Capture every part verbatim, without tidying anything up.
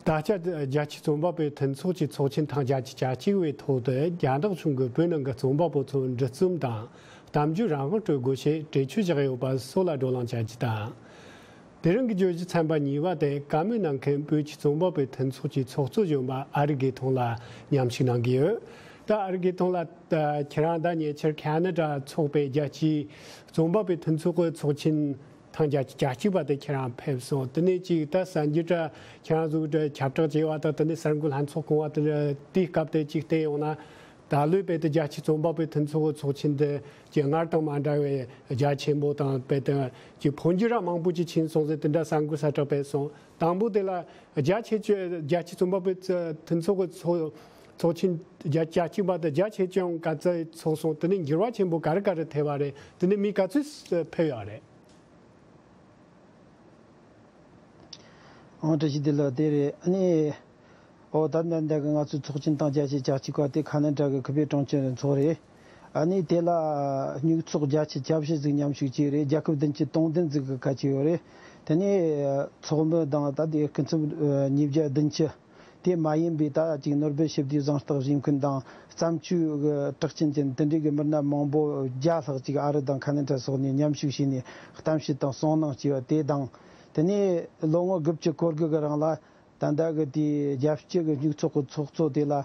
ད་ཆ་རྒྱལ་སྤྱིའི་རྩོམ་པ་པོའི་མཐུན་ཚོགས་ཀྱི་ཚོགས་ཆེན་ཐེངས་བརྒྱད་ཅུ་གྱ་གཅིག་པའི་ཐོག་ཏུ་རྒྱ་ནག་གཞུང་གིས་བོད་ནང་གི་རྩོམ་པ་པོ་ཚོར་འདྲི་རྩོམ་དང་གཏམ་བརྗོད་རང་དབང་སྤྲོད་དགོས་ཞེས་གྲོས་ཆོད་བཞག་ཡོད་པ་སོགས་ལ་བགྲོ་གླེང་བྱ་རྒྱུ་དང་། དེ་རིང་གི་བརྗོད་གཞི་ཚན་པ་གཉིས་པ་དེ་བཀའ་མོལ་གནང་མཁན་བོད་ཀྱི་རྩོམ་པ་པོའི་མཐུན་ཚོགས་ཀྱི་ཚོགས་གཙོ་གཞོན་པ་ཨ་རིག་དགེ་མཐོང་ལ་མཉམ་ཞུགས་གནང་གི་ཡོད། ད་ཨ་རིག་དགེ་མཐོང་ལགས། ད་ཁྱེད་རང་ད་ཉེ་ཆར་ཁ་ན་ཌ་འཚོགས་པའི་རྒྱལ་སྤྱིའི་རྩོམ་པ་པོའི་མཐུན་ཚོགས་ཀྱི་ཚོགས་ཆེན་ཐེངས་བརྒྱད་ཅུ་གྱ་གཅིག་པ་དེ་ཁྱེད་རང་ཕེབས་སོང་། དེ་ནས་ཅིག་ད་གསར་འགྱུར་འདྲ་ཁྱེད་རང་ཚོ་འདྲ་ཁྱབ་བསྒྲགས་བྱས་པ་དང་། དེ་ནས་གསར་འགོད་ལྷན་ཚོགས་སྐོང་བ་དེ་འདྲ་དེའི་སྐབས་དེ་ཅིག་བལྟས་ཡོང་ན། ད་ལོའི་དཔེ་དེ་རྒྱལ་སྤྱིའི་རྩོམ་པ་པོའི་མཐུན་ཚོགས་ཀྱི་ཚོགས་ཆེན་དེ་ཅིག་སྔར་དང་མ་འདྲ་བའི་རྒྱ་ཆེན་པོ་དང་། དཔེ་དེ་ཅིག་འཕོ་འགྱུར་ར་མང་པོ་ཅིག་ཕྱིན་སོང་ཟེར་དེ་འདྲ་གསར་འགོད་གསལ་བསྒྲགས་སྤེལ་སོང་། དང་པོ་དེ་ལ་རྒྱ་ཆེ་ཆུང་། རྒྱལ་སྤྱིའི་རྩོམ་པ་པོའི་མཐུན་ཚོགས་ཀྱི་ཚོགས་ཚོགས་ཆེན་རྒྱ་རྒྱལ་སྤྱི་བར་དུ་རྒྱ་ཆེ་ཆུང་ག་ཚོད་ཚོགས་སོང་། དེ་ནས་འགྱུར་བ་ཆེན་པོ་ག་རེ་ག་རེ་ཐེབས་པ་རེད། དེ་ནས་མི་ག་ཚོད་ཕེབས་ཡོད་རེད། ཨང་། བཀྲ་ཤིས་བདེ་ལེགས། དེ་རེད། ཨ་ནི། ཨོ། ད་ལྟ་འདི་གི་ང་ཚོའི་ཚོགས་ཆེན་ཐེངས་བརྒྱད་ཅུ་གྱ་གཅིག་པ་དེ་ཁ་ན་ཌ་གི་ཁེ་པེ་གྲོང་ཁྱེར་འཚོགས་རེད། ཨ་ནི་དེ་ལ་སྨྱུག་ཚོགས་བརྒྱད་ཅུ་གྱ་བཞི་ཟིག་མཉམ་ཞུགས་བྱས་རེད། རྒྱལ་ཁབ་བདུན་ཅུ་དོན་བདུན་ཟིག་གི་ཁ་ཆེ་ཡོད་རེད། དེ་ནས་ཚོགས་མི་དང་ད་དེ་སྐུ་ཚབ་ཉིས་བརྒྱ་བདུན་ཅུ། དེ་མ་ཡིན་པའི་ད་ཅིག་ནོར་སྦེལ་ཞི་བདེའི་གཟེངས་རྟགས་བཞེས་མཁན་དང་། བརྩམས་ཆོས་ཀྱི་གྲགས་ཅན་ཅན་དེ་འདྲའི་གི་མི་སྣ་མང་པོ་བརྒྱ་ལྷག་ཅིག་ཨ་རི་དང་ཁ་ན་ཌ་སོགས་ནས་མཉམ་ཞུགས་བྱས་ནས་གཏམ་བཤད་དང་གསུང་གནང་བྱས་པ་དེ་དང་། དེ་ནས་ལོ་ངོ་དགུ་བཅུ་གོ་དགུ་གི་རིང་ལ་ད་ལྟ་གི་དེའི་རྒྱལ་སྤྱི་གི་སྨྱུག་ཚོགས་ཀྱི་ཚོགས་གཙོ་དེ་ལ། ཨ།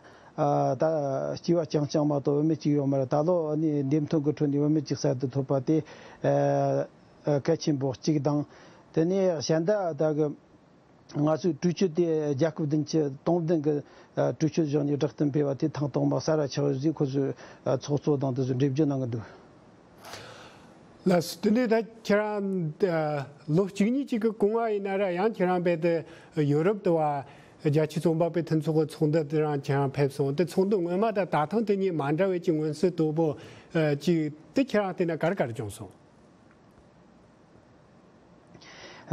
ད་སྐྱེས་པ་རྐྱང་རྐྱང་མ་གཏོགས་བུད་མེད་ཅིག་ཡོད་མ་རེད། ད་ལོ་ནས་འདེམས་ཐོན་གྱི་ཁྲོད་ནས་བུད་མེད་ཅིག་གསར་དུ་ཐོབ་པ་དེ། ཨ། ཨ། གལ་ཆེན་པོ་གཅིག་དང་། དེ་ནས་གཞན་དག་ད་གི་ང་ཚོའི་གྲོས་ཆོད་དེ་རྒྱལ་ཁབ་བདུན་ཅུ་དོན་བདུན་གི་ཨ་གྲོས་ཆོད་བཞག་ནས་བསྒྲགས་གཏམ་སྤེལ་བ་དེ་ཐེངས་དང་པོ་གསལ་བ་ཆགས་ཡོད་ཟེར་ཁོ་ཚོས་ཨ་ཚོགས་གཙོ་དང་དེ་ཚོས་འགྲེལ་བརྗོད་གནང་གི་འདུག། ལགས་སོ། དེ་ནས་ད་ཁྱེད་རང་ཨ་ལོ་བཅུ་གཉིས་ཅིག་གི་གོང་བ་ཡིན་ན་ར། ཡང་ཁྱེད་རང་རྦད་དེ་ཡོ་རོབ་དུ་བ་རྒྱལ་སྤྱིའི་རྩོམ་པ་པོའི་མཐུན་ཚོགས་ཀྱི་ཚོགས་འདུ་དེ་རང་ཁྱེད་རང་ཕེབས་སོང་། དེ་ཚོགས་འདུ་སྔོན་མ་དང་ད་ཐེངས་དེ་གཉིས་མ་འདྲ་བའི་ཅིག་མངོན་གསལ་དོད་པོ་ཨ་ཅིག་དེ་ཁྱེད་རང་བལྟས་ན་ག་རེ་ག་རེ་བྱུང་སོང་།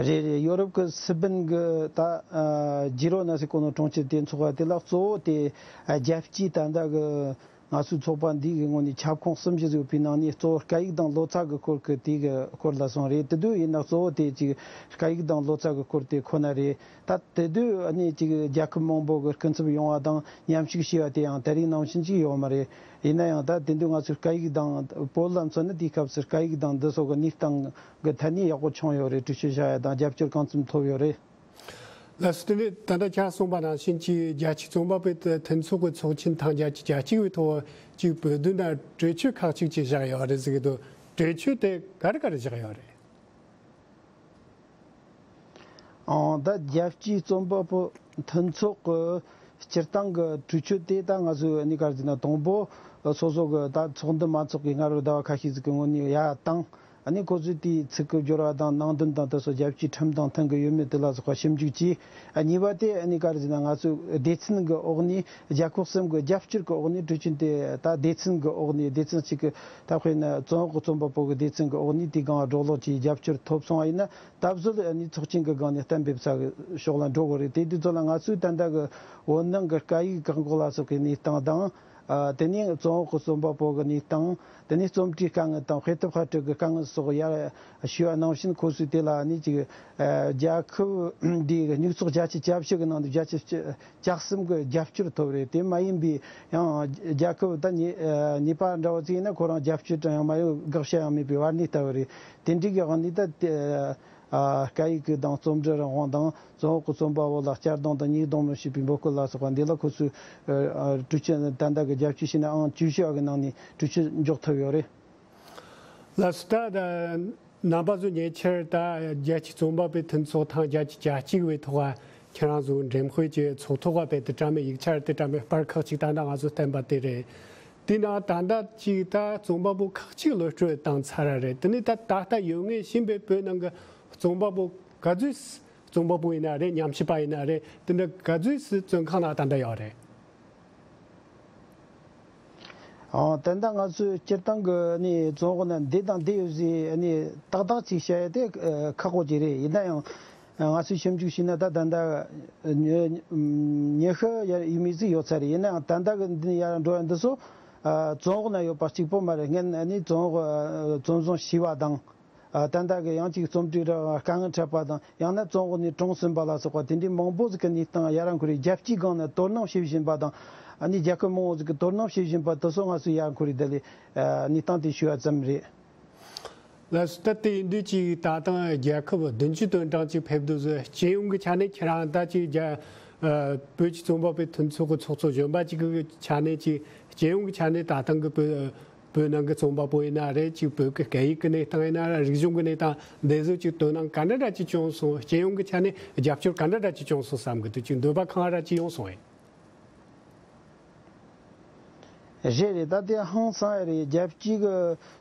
རེད་རེད། ཡོ་རོབ་ཀྱི་སི་པན་གྱི་ད་ཨ་ཇི་རོ་ན་ཟེར་གོ་ནོ་གྲོང་ཁྱེར་དེ་འཚོགས་པ་དེ་ལ་གཙོ་བོ་དེ་ཨ་རྒྱལ་སྤྱིའི་ད་ལྟ་གི་ང་ཚོའི་ཚོགས་པ་འདི་གི་ངོས་ནས་ཁྱབ་ཁོངས་གསུམ་བཞི་ཟིག་ཡོད་པའི་ནང་ནས་གཙོ་བོ་སྐད་ཡིག་དང་ལོ་ཙཱ་གི་སྐོར་གྱི་དེ་གི་སྐོར་ལ་སོང་རེད། དེ་དུས་ཡིན་ན་གཙོ་བོ་དེ་ཅིག་སྐད་ཡིག་དང་ལོ་ཙཱ་གི་སྐོར་དེ་ཁོ་ན་རེད། ད་དེ་དུས་ཨ་ནི་ཅིག་རྒྱལ་ཁབ་མང་པོ་གི་སྐུ་ཚབ་ཡོང་བ་དང་མཉམ་ཞུགས་བྱས་པ་དེ་ཡང་དེ་རིང་ནང་བཞིན་ཅིག་ཡོད་མ་རེད། ཡིན་ན་ཡང་ད་དེ་དུས་ང་ཚོའི་སྐད་ཡིག་དང་། བོད་ལ་མཚོན་ན་དེའི་སྐབས་སུ་སྐད་ཡིག་དང་འདི་སོགས་ཀྱི་གནས་སྟངས་ཀྱི་ཐད་ནས་ཡག་པོ་བྱུང་ཡོད་རེད། གྲོས་ཆོད་བཞག་ཡ་དང་རྒྱབ་སྐྱོར་གང་འཚམ་ཐོབ་ཡོད་རེད། ལགས་སོ། དེ་ནས་ད་ལྟ་ཁྱེད་གསུངས་པ་ནང་བཞིན་གྱི་རྒྱལ་སྤྱིའི་རྩོམ་པ་པོའི་མཐུན་ཚོགས་ཀྱི་ཚོགས་ཆེན་ཐེངས་བརྒྱད་ཅུ་གྱ་གཅིག་པའི་ཐོག་ཅིག་བོད་དོན་ནང་གྲོས་ཆོད་ཁག་ཅིག་ཅིག་བཞག་ཡོད་རེད་ཟེར་གྱི་འདུག། གྲོས་ཆོད་དེ་ག་རེ་ག་རེ་བཞག་ཡོད་རེད། ཨང་། ད་རྒྱལ་སྤྱིའི་རྩོམ་པ་པོ་མཐུན་ཚོགས་ཀྱི་སྤྱིར་བཏང་གི་གྲོས་ཆོད་དེ། ད་ང་ཚོས་ཨ་ནི་ག་རེ་ཟེར་ན། དང་པོ་སོ་སོ་གི་ད་ཚོགས་འདུ་མ་འཚོགས་ཀྱི་སྔ་རོལ་ཟླ་བ་ཁ་ཤས་ཟིག་གི་སྔོན་ནས་ཡར་བཏང་། ཨ་ནི་ཁོ་ཚོས་དེའི་ཚིག་གི་སྦྱོར་བ་དང་ནང་དོན་དང་དེ་སོགས་རྒྱལ་སྤྱིའི་ཁྲིམས་དང་མཐུན་གི་ཡོད་མེད་དེ་ལ་སོགས་པ་ཞིབ་འཇུག་བྱས། ཨ། གཉིས་པ་དེ་ཨ་ནི་ག་རེ་ཟེར་ན། ང་ཚོས་སྡེ་ཚན་གི་འོག་ནས། རྒྱལ་ཁབ་གསུམ་གི་རྒྱབ་སྐྱོར་གི་འོག་ནས་གྲོས་ཆོད་དེ་ད་སྡེ་ཚན་གི་འོག་ནས། སྡེ་ཚན་གཅིག་གི་ད་དཔེར་ན་རྩོམ་འབོག་གི་རྩོམ་པ་པོ་གི་སྡེ་ཚན་གི་འོག་ནས་དེའི་སྒང་བགྲོ་གླེང་གིས་རྒྱབ་སྐྱོར་ཐོབ་སོང་བ་ཡིན་ན། ད་གཟོད་ཨ་ནི་ཚོགས་ཆེན་གི་སྒང་ནས་གཏན་འབེབས་ས་གི་ཕྱོགས་ལ་འགྲོ་དགོས་རེད། དེ་དུས་ཚོད་ལ་ང་ཚོས་ད་ལྟ་གི་བོད་ནང་གི་སྐད་ཡིག་བཀག་འགོག་ལ་སོགས་ཀྱི་གནས་སྟངས་དང་། ཨ། དེ་ནས་རྩོམ་འབོག་གི་རྩོམ་པ་པོ་གི་གནས་སྟངས། དེ་ནས་རྩོམ་གྲོས་དཀའ་ངལ་དང་། དཔེ་དེབ་དཔར་སྐྲུན་གྱི་དཀའ་ངལ་སོགས་ཡར་ཞུས་པ་ནང་བཞིན། ཁོ་ཚོས་དེ་ལ་ཨ་ནི་ཅིག་ཨ་རྒྱལ་ཁབ་འདིའི་སྨྱུག་ཚོགས་བརྒྱད་ཅུ་གྱ་བཞི་གི་ནང་ནས་བརྒྱད་ཅུ་གྱ་གསུམ་གི་རྒྱབ་སྐྱོར་ཐོབ་རེད། དེ་མ་ཡིན་པའི་ཡང་རྒྱལ་ཁབ་ད་གཉིས་ཨ་གཉིས་པ་འདྲ་བོ་ཅིག་ཡིན་ན། ཁོ་རང་རྒྱབ་སྐྱོར་ཡང་མ་ཡོད། དགག་བྱ་ཡང་མེད་པའི་བར་གནས་ལྟ་བུ་རེད། དེ་འདྲའི་གི་དབང་ནས་ད་དེ་ཨ་སྐད་ཡིག་གི་དང་རྩོམ་འབྲི་རང་དབང་དང་། རྩོམ་འབོག་གི་རྩོམ་པ་པོ་ལ་གཅར་རྡུང་དང་ཉེས་རྡུང་མི་བྱེད་པའི་འབོད་སྐུལ་ལ་སོགས་པ་འདི་ལ་ཁོ་ཚོས་ཨ་ཨ་གྲོས་ཆོད་ད་ལྟ་གི་རྒྱབ་སྐྱོར་བྱས་ནའང་བཅུ་བཞི་བ་གི་ནང་ནས་གྲོས་ཆོད་འཇོག་ཐུབ་ཡོད་རེད། ལགས་སོ། ད་ད་རྣམ་པ་ཚོ་ཉེ་ཆར་ད་རྒྱལ་སྤྱིའི་རྩོམ་པ་པོའི་མཐུན་ཚོགས་ཐེངས་བརྒྱད་ཅུ་གྱ་གཅིག་པའི་ཐོག་ཁྱེད་རང་ཚོ་འགྲེམས་སྤེལ་གྱི་ཚོགས་ཐོག་ག་ཕེབས་ཏེ་བཀྲམ་པའི་ཡིག་ཆ་དེ། བཀྲམ་པའི་པར་ཁག་ཅིག་ད་ལྟ་ང་ཚོ་བསྟན་པ་དེ་རེད། དེ་ནང་ད་ལྟ་ཅིག་ད་རྩོམ་པ་པོ་ཁག་ཅིག་གློད་བཀྲོལ་བཏང་ཚར་བ་རེད། དེ་ནས་ད་ད་ལྟ་ཡོད་ངེས་བཞིན་པའི་བོད་ནང་གི་རྩོམ་པ་པོ་ག་ཚོད། རྩོམ་པ་པོ་ཡིན་ན་རེད། ཉམས་ཞིབ་པ་ཡིན་ན་རེད། དེ་འདྲ་ག་ཚོད་ཙམ་བཙོན་ཁང་ནང་ད་ལྟ་ཡོད་རེད། ཨང་། ད་ལྟ་ང་ཚོས་སྤྱིར་བཏང་གི་ནི་རྩོམ་འབོག་ནང་འདི་དང་འདི་ཡོད་ཟེར་ནི་ཏག་ཏག་ཅིག་བཤད་ཡ་དེ་ཨ་ཁག་པོ་ཅིག་རེད། ཡིན་ན་ཡང་ང་ཚོས་ཞིབ་འཇུག་བྱས་ན་ད་ད་ལྟ་ཉི་ཉི་ཤུ་ཡར་ཡས་མས་ཟིག་ཡོད་ཚར་རེད། ཡིན་ན་ཡང་ད་ལྟ་གི་འདི་ཡར་འགྲོ་ཡ་འདི་ཚོ་ཨ་རྩོམ་འབོག་ནང་ཡོད་པ་གཅིག་པོ་མ་རེད། སྔན་ནི་རྩོམ་འབོག་ཨ་རྩོམ་བཟུང་བྱས་པ་དང་། ད་ལྟ་གི་ཡང་ཅིག་རྩོམ་སྒྲིག་ར་དཀའ་ངལ་འཕྲད་པ་དང་ཡང་ན་བཙོན་འོག་ནས་གྲོངས་ཟིན་པ་ལ་སོགས་པ་དེ་འདྲའི་མང་པོ་ཟིག་གི་གནས་སྟངས་ཡ་ར་འཁོར་རེ་རྒྱལ་སྤྱིའི་སྒང་ནས་དོ་སྣང་བྱེད་བཞིན་པ་དང་ཨ་ནི་རྒྱལ་ཁབ་མང་པོ་ཟིག་གི་དོ་སྣང་བྱེད་བཞིན་པ་དེ་ཚོ་ང་ཚོས་ཡ་ར་འཁོར་རེ་དེ་ལས་གནས་སྟངས་དེ་ཞུ་བ་ཙམ་རེད། ལགས་སོ། ད་དེ་ཡིན་དུས་ཅིག་ད་ཐེངས་རྒྱལ་ཁབ་བདུན་ཅུ་དོན་གྲངས་ཅིག་ཕེབས་འདུག་ཟེར། སྤྱི་ཡོངས་ཀྱི་ཆ་ནས་ཁྱེད་རང་ད་ཅིག་རྒྱ་ཨ་བོད་ཀྱི་རྩོམ་པ་པོའི་མཐུན་ཚོགས་ཀྱི་ཚོགས་གཙོ་གཞོན་པ་ཅིག་གི་ཆ་ནས་ཅིག་སྤྱི་ཡོངས་ཀྱི་ཆ་ནས་ད་ཐེངས་ཀྱི་བོད་བོད་ནང་གི་རྩོམ་པ་པོ་ཡིན་ན་རེད། ཅིག་བོད་ཀྱི་སྐད་ཡིག་གི་གནས་སྟངས་ཡིན་ན་རེད། རིག་གཞུང་གི་གནས་སྟངས་འདི་ཚོ་ཅིག་དོ་སྣང་ག་འདྲ་འདྲ་ཅིག་བྱུང་སོང་། སྤྱི་ཡོངས་ཀྱི་ཆ་ནས་རྒྱབ་སྐྱོར་ག་འདྲ་འདྲ་ཅིག་བྱུང་སོང་བསམ་གི་འདུག་ཅིག་འདོད་པ་གང་འདྲ་ཅིག་ཡོང་སོང་ངས། རེད་རེད། ད་དེ་ཧང་སང་ཡ་རེད། རྒྱལ་སྤྱིའི་གི་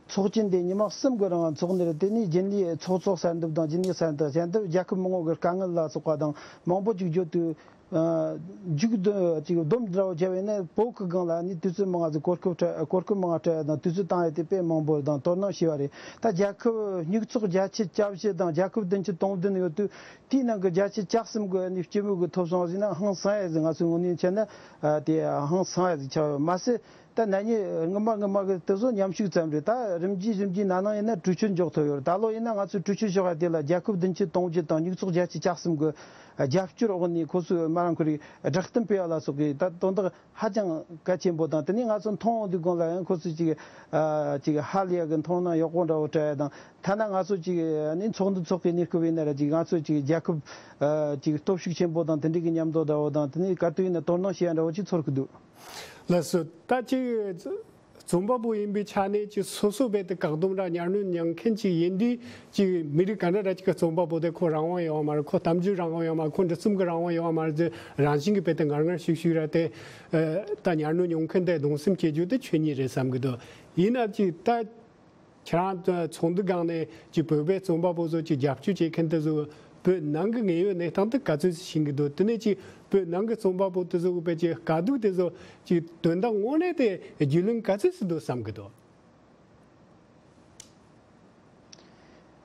ཚོགས་ཆེན་དེ་ཉི་མ་གསུམ་གི་རིང་འཚོགས་ནི་རེད། དེ་ནས་རྒྱུན་ལས་ཚོགས་གཙོ་གསར་འདེམས་དང་རྒྱུན་ལས་གསར་འདེམས་གཞན་དུ་རྒྱལ་ཁབ་མང་པོ་གི་དཀའ་ངལ་ལ་སོགས་པ་དང་མང་པོ་ཅིག་བརྗོད་དུས། ཨ་མཇུག་བསྡོམས་ཅིག་བསྡོམས་འདྲ་བོ་བྱས་པ་ཡིན་ན་བོད་ཀྱི་སྒང་ལ་ནི་དུས་ཚོད་མང་ང་ཟིག་གོ་སྐབས་སྤྲད་གོ་སྐབས་མང་ང་སྤྲད་དང་དུས་ཚོད་བཏང་ཡ་དེ་དཔེ་མང་པོ་དང་དོ་སྣང་བྱས་པ་རེད། ད་རྒྱལ་ཁབ་སྨྱུག་ཚོགས་བརྒྱད་ཅུ་གྱ་བཞི་དང་རྒྱལ་ཁབ་བདུན་ཅུ་དོན་བདུན་ཡོད་དུས། དེའི་ནང་གི་བརྒྱད་ཅུ་གྱ་གསུམ་གི་ནི་སྐྱེས་བུ་གི་ཐོབ་སོང་ཟིན་ན་ཧང་སང་ཡ་ཟིག་ང་ཚོའི་ངོས་ནས་བཤད་ན་ཨ་དེ་ཧང་སང་ཡ་ཟིག་ཆགས་ཡོད་མ་ཟད། ད་ན་ནིང་སྔོན་མ་སྔོན་མ་གི་དེ་ཚོ་མཉམ་ཞུགས་ཙམ་རེད། ད་རིམ་གྱིས་རིམ་གྱིས་ན་ནིང་ཡིན་ན་གྲོས་ཆོད་འཇོག་ཐུབ་ཡོད་རེད། ད་ལོ་ཡིན་ན་ང་ཚོས་གྲོས་ཆོད་བཞག་ཡ་དེ་ལ་རྒྱལ་ཁབ་བདུན་ཅུ་དོན་བདུན་དང་སྨྱུག་ཚོགས་བརྒྱད་ཅུ་གྱ་གསུམ་གི་རྒྱབ་སྐྱོར་འོག་ནས་ཁོ་ཚོས་མ་རང་ཁོ་རའི་སྒྲིག་རྟེན་སྤེལ་བ་ལ་སོགས་ཀྱི་ད་དོན་དག་ཧ་ཅང་གལ་ཆེན་པོ་དང་། དེ་ནས་ང་ཚོ་མཐོང་འོང་དུས་སྒང་ལ་ཡང་ཁོ་ཚོས་ཅིག་ཨ་ཅིག་ཧ་ལས་ཡ་གི་མཐོང་སྣང་ཡག་པོ་འདྲ་བོ་སྤྲད་ཡ་དང་། ཐ་ན་ང་ཚོ་ཅིག་ནི་ཚོགས་འདུ་འཚོགས་ཀྱི་གནས་སྐབས་ཡིན་ན་ར་ཅིག་ང་ཚོ་ཅིག་རྒྱལ་ཁབ་ཨ་ཅིག་སྟོབས་ཤུགས་ཆེན་པོ་དང་དེ་འདྲའི་གི་མཉམ་དུ་འདྲ་བོ་དང་། དེ་ནས་ག་དུས་ཡིན་ན་དོ་སྣང་བྱེད་ཡ་འདྲ་བོ་ཅིག་ཚོར་གི་འདུག་ལགས་སོ། ད་ཅིག་རྩོམ་པ་པོ་ཡིན་པའི་ཆ་ནས་ཅིག་སོ་སོ་རྦད་དེ་བཀག་སྡོམ་ར་གཉའ་གནོན་མྱོང་མཁན་ཅིག་ཡིན་དུས། ཅིག་མི་རིགས་ག་འདྲ་འདྲ་ཅིག་གི་རྩོམ་པ་པོ་དེ་ཁོ་རང་དབང་ཡོད་མ་རེད། ཁོ་གཏམ་རྒྱུད་རང་དབང་ཡོད་མ་རེད། ཁོ་འབྲི་རྩོམ་གི་རང་དབང་ཡོད་མ་རེད། རང་བཞིན་གྱིས་རྦད་དེ་ངར་ངར་ཤུགས་ཤུགས་ར་དེ། ཨ་ད་གཉའ་གནོན་མྱོང་མཁན་དེ་གདུང་སེམས་སྐྱེ་རྒྱུ་དེ་ཆོས་ཉིད་རེད་བསམ་གི་འདུག་ཡིན་ན་ཅིག་ད། ཁྱེད་རང་ཚོགས་འདུ་སྒང་ནས་ཀྱི་བོད་པའི་རྩོམ་པ་པོ་ཚོ་ཀྱི་རྒྱབ་སྐྱོར་བྱེད་མཁན་དེ་ཚོ་བོད་ནང་གི་དངོས་ཡོད་གནས་སྟངས་དེ་ག་ཚོད་ཞིག་ཤེས་ཀྱི་འདུག་དེ་ནས་ཀྱི་བོད་ནང་གི་རྩོམ་པ་པོ་དེ་ཚོ་གི་བོད་ཀྱི་དཀའ་སྡུག་དེ་ཚོ་ཀྱི་དོན་དག་དངོས་གནས་དེ་རྒྱུས་ལོན་ག་ཚོད་ཞིག་འདུག་བསམ་གྱི་འདུག་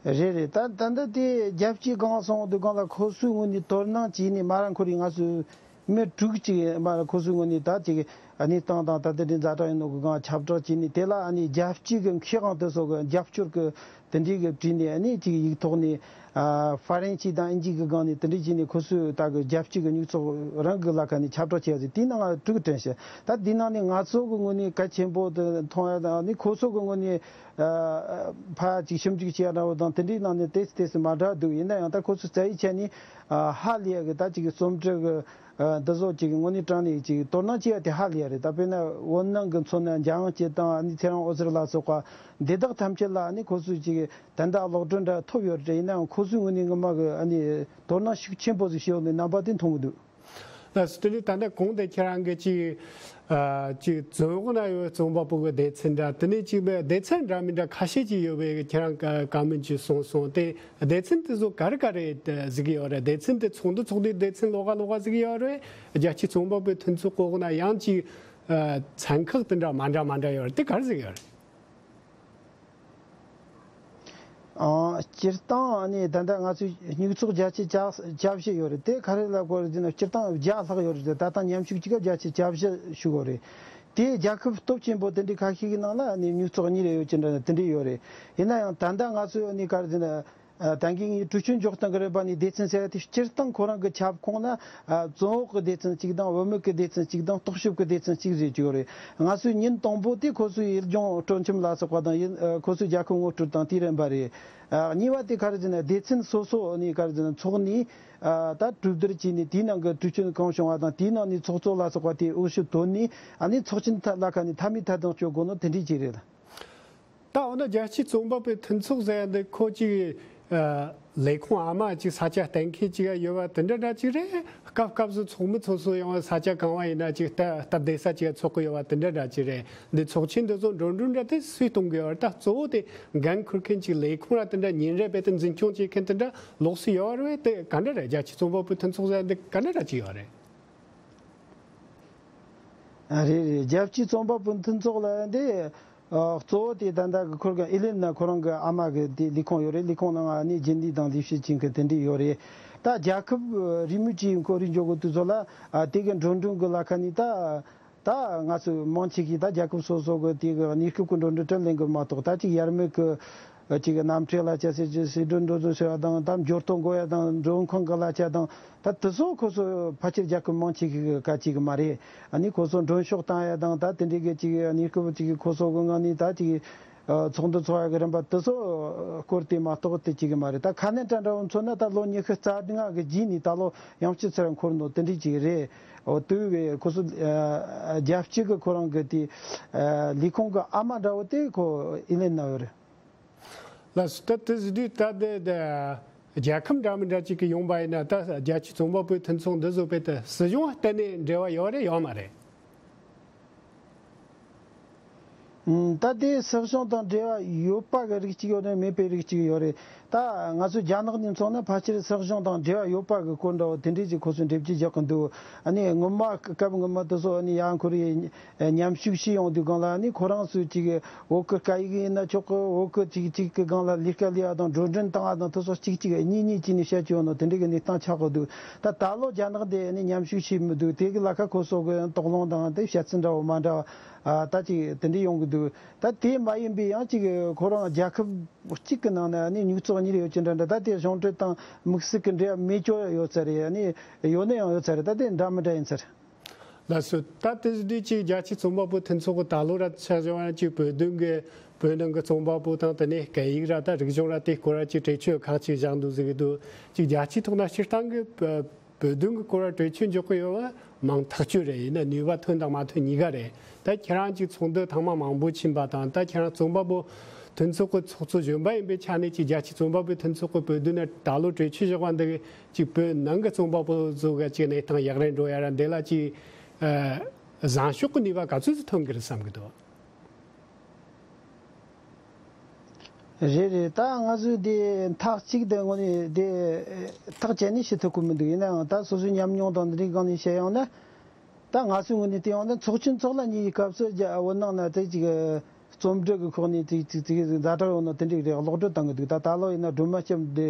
རེད་རེད། ད་ད་ལྟ་དེ་རྒྱལ་སྤྱིའི་སྒང་སོང་དུས་སྒང་ལ་ཁོ་ཚོའི་ངོས་ནས་དོ་སྣང་བྱས་ནས་མ་ར་ཁོ་རེ་ང་ཚོའི་མི་དྲུག་ཅིག་མ་ར་ཁོ་ཚོའི་ངོས་ནས་ད་ཅིག་གནས་སྟངས་དང་ད་ལྟ་དེ་ཛ་དྲག་ཡིན་ནོ་གི་སྒང་ཁྱབ་བསྒྲགས་བྱས་ནས། དེ་ལ་ཨ་ནི་རྒྱལ་སྤྱིའི་གི་མཁས་དབང་དེ་ཚོ་གི་རྒྱབ་སྐྱོར་གི་དེ་འདྲའི་གི་བྲིས་ནས་ཨ་ནི་ཅིག་ཡིག་ཐོག་ནས་ཨ་ཧྥ་རན་སི་དང་ཨིན་ཇི་གི་སྒང་ནས་དེ་འདྲའི་བྱས་ནས་ཁོ་ཚོས་ད་གི་རྒྱལ་སྤྱིའི་གི་སྨྱུག་ཚོགས་རང་གི་ལ་ཁ་ནས་ཁྱབ་བསྒྲགས་བྱས་ཟིན། དེའི་ནང་ང་དྲུག་དྲན་ཤག་ད་དེའི་ནང་ནས་ང་ཚོ་གི་ངོས་ནས་གལ་ཆེན་པོ་དེ་མཐོང་ཡ་དང་ཨ་ནི་ཁོ་ཚོ་གི་ངོས་ནས། ཨ་ཕར་ཅིག་ཞིབ་འཇུག་བྱས་འདྲ་བོ་དང་དེ་འདྲའི་ནང་ནས་ཏོག་ཙམ་ཏོག་ཙམ་མ་འདྲ་འདུག་ཡིན་ན་ཡང་ད་ཁོ་ཚོ་རྩ་བའི་ཆ་ནས་ཨ་ཧ་ལས་ཡ་གི་ད་ཅིག་རྩོམ་འབྲི་གི་ཨ་འདི་ཚོ་ཅིག་དངོས་གནས་དྲང་གནས་ཅིག་དོ་སྣང་བྱེད་ཡ་དེ་ཧ་ལས་ཡ་རེད། ད་དཔེར་ན་བོད་ནང་གི་མཚོན་ན་འཇམ་དབྱངས་སྐྱིད་དང་ཨ་ནི་ཚེ་རིང་འོད་ཟེར་ལ་སོགས་པ་འདི་དག་ཐམས་ཅད་ལ་ཨ་ནི་ཁོ་ཚོས་ཅིག་ད་ལྟ་གློག་སྒྲོན་འདྲ་ཐོབ་ཡོད་རེད། ཡིན་ན་ཡང་ཁོ་ཚོའི་ངོས་ནས་ངོ་མ་གི་ཨ་ནི་དོ་སྣང་ཤུགས་ཆེན་པོ་ཟིག་བྱས་ཡོད་ནི་རྣམ་པ་དེ་མཐོང་གི་འདུག་ལགས་སོ། དེ་ནས་ད་ལྟ་གོང་དེ་ཁྱེད་རང་གིས་ཅིག་ཨ་ཅིག་བཙོན་འོག་ན་ཡོད་རྩོམ་པ་པོ་གི་སྡེ་ཚན་འདྲ། དེ་ནས་ཅིག་སྡེ་ཚན་འདྲ་མི་འདྲ་ཁ་ཤས་ཅིག་ཡོད་པའི་ཁྱེད་རང་བཀའ་མོལ་ཅིག་གསུངས་སོང་། དེ་སྡེ་ཚན་དེ་ཚོ་ག་རེ་ག་རེ་གཟིགས་ཀྱི་ཡོད་རེད། སྡེ་ཚན་དེ་ཚོགས་འདུ་ཚོགས་དུས་སྡེ་ཚན་ལོགས་ཀ་ལོགས་ཀ་གཟིགས་ཀྱི་ཡོད་རེད། རྒྱལ་སྤྱིའི་རྩོམ་པ་པོའི་མཐུན་ཚོགས་གོ་གི་ན་ཡང་ཅིག་ཨ་ཚན་ཁག་དེ་འདྲ་མ་འདྲ་མ་འདྲ་ཡོད་རེད། དེ་ག་རེ་གཟིགས་ཀྱི་ཡོད་རེད། ཨང་། སྤྱིར་བཏང་ནི་ད་ལྟ་ང་ཚོའི་སྨྱུག་ཚོགས་བརྒྱད་ཅུ་གྱ་བཞི་ཡོད་རེད། དེ་ག་རེ་ལ་གོ་རེད་ཟེར་ན་སྤྱིར་བཏང་བརྒྱ་ལྷག་ཡོད་རེད། ད་ལྟ་མཉམ་ཞུགས་གཅིག་ག་བརྒྱད་ཅུ་གྱ་བཞི་ཞུ་གོ་རེད། དེ་རྒྱལ་ཁབ་སྟོབས་ཆེན་པོ་དེ་འདྲའི་ཁ་ཤས་ཀྱི་ནང་ལ་ནི་སྨྱུག་ཚོགས་གཉིས་རེ་ཡོད་ཀྱི་འདྲ་དེ་འདྲའི་ཡོད་རེད། ཡིན་ན་ཡང་ད་ལྟ་ང་ཚོས་ནི་ག་རེ་ཟེར་ན། ཨ་ད་གིན་ངས་གྲོས་ཆོད་འཇོག་སྟངས་ཀྱི་རིམ་པ་ནས་སྡེ་ཚན་ཟེར་ཡ་དེ་སྤྱིར་བཏང་ཁོ་རང་གི་ཁྱབ་ཁོངས་ན་ཨ་བཙོན་འོག་གི་སྡེ་ཚན་གཅིག་དང་བུད་མེད་ཀྱི་སྡེ་ཚན་གཅིག་དང་ལྟོགས་ཞིབ་ཀྱི་སྡེ་ཚན་གཅིག་ཟེར་གྱི་ཡོད་རེད། ང་ཚོས་ཉིན་དང་པོ་དེ་ཁོ་ཚོའི་ཡུལ་ལྗོངས་སྤྲོ་འཆམ་ལ་སོགས་པ་དང་ཡིན་ཨ་ཁོ་ཚོའི་རྒྱལ་ཁབ་ངོ་སྤྲོད་དང་དེའི་རིམ་པ་རེད། ཨ་གཉིས་པ་དེ་ག་རེ་ཟེར་ན་སྡེ་ཚན་སོ་སོ་ནས་ག་རེ་ཟེར་ན་འཚོགས་ནས་ཨ་ད་གྲོས་བསྡུར་བྱས་ནས་དེའི་ནང་གི་གྲོས་ཆོད་གང་བྱུང་བ་དང་དེའི་ནང་ནས་ཚོགས་གཙོ་ལ་སོགས་པ་དེ་འོས་ཤོག་བཏོན་ནས་ཨ་ནི་ཚོགས་ཆེན་ཐད་ལ་ཁ་ནས་མཐའ་མའི་ཐད་གཏོང་བྱེད་དགོས་ནོ་དེ་འདྲས་ཅིག་རེད། ད་འོ་ན་རྒྱལ་སྤྱིའི་རྩོམ་པ་པོའི་མཐུན་ཚོགས་ཟེར་ཡ་འདི་ཁོ་ཅིག་ཨ་ལས་ཁུངས་ཨ་མ་ཅིག་ས་ཆ་གཏན་འཁེལ་ཅིག་ཡོད་པ་དེ་འདྲ་འདྲ་ཅིག་རེད། སྐབས་སྐབས་སུ་ཚོགས་མི་ཚོ་སོ་ཡོང་བ་ས་ཆ་གང་བ་ཡིན་ན་ཅིག་སྟབས་སྟབས་བདེ་ས་ཅིག་ཚོགས་ཀྱི་ཡོད་པ་དེ་འདྲ་འདྲ་ཅིག་རེད། འདི་ཚོགས་ཆེན་འདི་ཚོ་འགྲོ་གྲོན་འདྲ་དེ་སུས་གཏོང་གི་ཡོད་རེད། ད་གཙོ་བོ་དེ་འགན་འཁུར་མཁན་ཅིག་ལས་ཁུངས་ར་དེ་འདྲ་ཉིན་རེ་བས་དེ་འཛིན་སྐྱོང་བྱེད་མཁན་དེ་འདྲ་ལོགས་སུ་ཡོད་རེད། དེ་ག་འདྲ་རེད། རྒྱལ་སྤྱིའི་རྩོམ་པ་པོའི་མཐུན་ཚོགས་ཟེར་ཡ་འདི་ག་འདྲ་འདྲ་ཅིག་ཡོད་རེད། ཨ་རེད་རེད། རྒྱལ་སྤྱིའི་རྩོམ་པ་པོའི་མཐུན་ཚོགས་ལ་འདི་ཨ་གཙོ་བོ་དེ་ད་ལྟ་གི་ཁོར་གི་ཨི་ལེན་ན་ཁོ་རང་གི་ཨ་མ་གི་དེ་ལས་ཁུངས་ཡོད་རེད། ལས་ཁུངས་ནང་ཨ་ནི་རྒྱུན་ལས་དང་ལས་བྱེད་ཅན་གི་དེ་འདྲས་ཡོད་རེད། ད་རྒྱལ་ཁབ་རེས་མོས་ཀྱིས་ཁོ་རེ་འཇོག་གི་དུས་ཚོད་ལ་ཨ་དེ་གི་འགྲོ་གྲོན་གི་ལ་ཁ་ནས་ད་ད་ང་ཚོས་མང་ཆེ་གིས་ད་རྒྱལ་ཁབ་སོ་སོ་གི་དེ་གི་གནས་སྐབས་གི་འགྲོ་གྲོན་དེ་ལེན་གི་མ་གཏོགས་ད་ཅིག་ཡར་མེད་གི་ ཅིག་གནམ་གྲུའི་གླ་ཆ་ཟེར་གྱི། སི་ཌོན་འགྲོ་དོན་ཟེར་བ་དང་། ད་འབྱོར་ཐོ་འགོད་ཡ་དང་། མགྲོན་ཁང་གི་གླ་ཆ་དང་། ད་དེ་ཚོ་ཁོ་ཚོ་ཕལ་ཆེར་རྒྱལ་ཁབ་མང་ཆེ་གི་ག་ཅིག་གི་མ་རེད། ཨ་ནི་ཁོ་ཚོ་མགྲོན་ཤོག་བཏང་ཡ་དང་། ད་དེ་འདྲའི་གི་ཅིག་གནས་སྐབས་ཅིག་ཁོ་ཚོ་གི་ངང་ནས་ད་ཅིག་ཚོགས་འདུ་ཚོགས་ཡ་གི་རིམ་པ་དེ་ཚོ་སྐོར་དེ་མ་གཏོགས་དེ་ཅིག་གི་མ་རེད། ད་ཁ་ནན་ཏྲ་འདྲ་བོ་མཚོན་ན། ད་ལོ་ཉི་ཤུ་རྩ་ལྔ་གི་རྗེས་ནས་ད་ལོ་ཡང་སྤྱི་ཚར་འཁོར་ནོ་དེ་འདྲའི་ཅིག་རེད། འོ་དེ་བས་ཁོ་ཚོ་རྒྱལ་སྤྱི་གི་ཁོ་རང་གི་དེ་ལས་ཁུངས་གི་ཨ་མ་འདྲ་བོ་དེ་ཁོ་ཨི་ལན་ན་ཡོད་རེད། ལགས་སོ། ད་དེ་ཟེར་དུས་ད་དེ་དེ་རྒྱལ་ཁབ་འདྲ་མི་འདྲ་ཅིག་གི་ཡོང་པ་ཡིན་ན། ད་རྒྱལ་སྤྱིའི་རྩོམ་པ་པོའི་མཐུན་ཚོགས་འདི་བཟོ་པའི་དེ་སྲིད་གཞུང་གཏན་ནས་འབྲེལ་བ་ཡོད་རེད་ཡོད་མ་རེད། ཨུམ། ད་དེ་སྲིད་གཞུང་དང་འབྲེལ་བ་ཡོད་པ་གི་རིགས་གཅིག་ཡོད་རེད། མེད་པའི་རིགས་གཅིག་ཡོད་རེད། ད་ང་ཚོ་རྒྱ་ནག་ནས་མཚོན་ན་ཕལ་ཆེར་སྲིད་གཞུང་དང་འབྲེལ་བ་ཡོད་པ་གི་སྐོར་འདྲ་བོ་དེ་འདྲས་ཅིག་ཁོ་ཚོས་འགྲེལ་བརྗོད་རྒྱག་གི་འདུག་ཨ་ནི་སྔོན་མ་སྐབས་སྔོན་མ་དེ་ཚོ་ཨ་ནི་ཡང་ཁོ་རེ་མཉམ་ཞུགས་བྱས་ཡོང་དུས་སྒང་ལ། ཨ་ནི་ཁོ་རང་ཚོས་ཅིག་བོད་ཀྱི་སྐད་ཡིག་ཡིན་ན་ཆོག་གི། བོད་ཀྱི་ཅིག་ཅིག་གི་སྒང་ལ་ལས་ཀ་ལས་ཡ་དང་། བགྲོ་གྲེན་བཏང་བ་དང་། དེ་ཚོ་གཅིག་གཅིག་གཉིས་གཉིས་བྱས་ནས་བཤད་ཀྱི་ཡོད་ནོ་དེ་འདྲས་ཀྱི་གནས་སྟངས་ཆགས་གི་འདུག་ད་ད་ལོ་རྒྱ་ནག་འདི་ཨ་ནི་མཉམ་ཞུགས་བྱས་མི་འདུག་དེ་གི་ལ་ཁ་ཁོ་ཚོ་གི་དོགས་སློང་དང་དེ་བཤད་ཚུལ་འདྲ་བོ་མ་འདྲ་བ་ད་ཅིག་དེ་འདྲས་ཡོང་གི་འདུག་ད་དེ་མ་ཡིན་པའི་ཡང་ཅིག་ཁོ་རང་རྒྱལ་ཁབ་གཅིག་གི་ནང་ནས་ཨ་ནི་མྱུག་ཚོགས་གཉིས་ཡོད་ཀྱི་འདྲ་འདྲ། ད་དེ་གཞུང་འབྲེལ་དང་དམིགས་བསལ་གྱི་འབྲེལ་བ་མེད་ཀྱོག་ཡོད་ཚར་རེད། ཨ་ནི་ཡོད་ན་ཡང་ཡོད་ཚར་རེད། ད་དེ་འདྲ་མི་འདྲ་ཡིན་ཚར། ལགས་སོ། ད་དེ་འདྲའི་ཅིག་རྒྱལ་སྤྱིའི་རྩོམ་པ་པོ་མཐུན་ཚོགས་ཀྱི་ད་ལོ་ར་ཆ་བཞག་ན། ཅིག་བོད་དོན་གྱི་བོད་ནང་གི་རྩོམ་པ་པོ་དང་། དེ་ནས་སྐད་ཡིག་ར་ད་རིག་གཞུང་ར་དེ་སྐོར་ར་ཅིག་གྲོས་ཆོད་ཁག་ཅིག་བཞག་འདུག་ཟེར་གི་འདུག་ཅིག་རྒྱལ་སྤྱིའི་ཐོག་ན་སྤྱིར་བཏང་གི་བོད་དོན་གྱི་སྐོར་ར་གྲོས་ཆོད་འཇོག་གི་ཡོད་པ་མང་ཐག་ཆོད་རེད། ཡིན་ན་ནུས་པ་ཐོན་དང་མ་ཐོན་གཉིས་ཀ་རེད། ད་ཁྱེད་རང་ཅིག་ཚོགས་འདུ་ཐེངས་མ་མང་པོ་ཕྱིན་པ་དང་། ད་ཁྱེད་རང་རྩོམ་པ་པོ་མཐུན་ཚོགས་ཀྱི་ཚོགས་གཙོ་གཞོན་པ་ཡིན་པའི་ཆ་ནས། ཅིག་རྒྱལ་སྤྱིའི་རྩོམ་པ་པོའི་མཐུན་ཚོགས་ཀྱི་བོད་དོན་ནང་ད་ལོ་གྲོས་ཆོད་བཞག་པ་འདི་ཅིག་བོད་ནང་གི་རྩོམ་པ་པོ་ཚོ་གི་ཅིག་གནས་སྟངས་ཡག་རུ་འགྲོ་ཡ་ར། འདི་ལ་ཅིག་ཨ་བཟང་ཕྱོགས་ཀྱི་ནུས་པ་ག་ཚོད་ཅིག་ཐོན་གི་རེད་བསམ་གི་འདུག་རེད་རེད། ད་ང་ཚོས་དེ་མཐའ་གཅིག་ཏུ་དངོས་གནས་དེ་ཐག་བཅད་ནས་ཞུ་ཐུབ་ཀྱི་མི་འདུག་ཡིན་ནའང་ད་སོ་སོའི་ཉམས་མྱོང་དང་འདི་འདྲའི་སྒང་ནས་བཤད་ཡོང་ན། ད་ང་ཚོའི་ངོས་ནས་བལྟས་ཡོང་ན་ཚོགས་ཆེན་ཚོགས་ལ་ཉེ་བའི་སྐབས་སུ་རྒྱ་བོད་ནང་ན་དེ་ཅིག་རྩོམ་སྒྲིག་གི་ཁོག་ནས་ཅིག་ཅིག་ཅིག་ཛ་དྲག་ཡོད་ནོ་དེ་འདྲ་རེད། གློག་འཕྲིན་བཏང་གི་འདུག་ད་ད་ལོ་ཡིན་ན་སྒྲོལ་མ་སྐྱབས་དེ་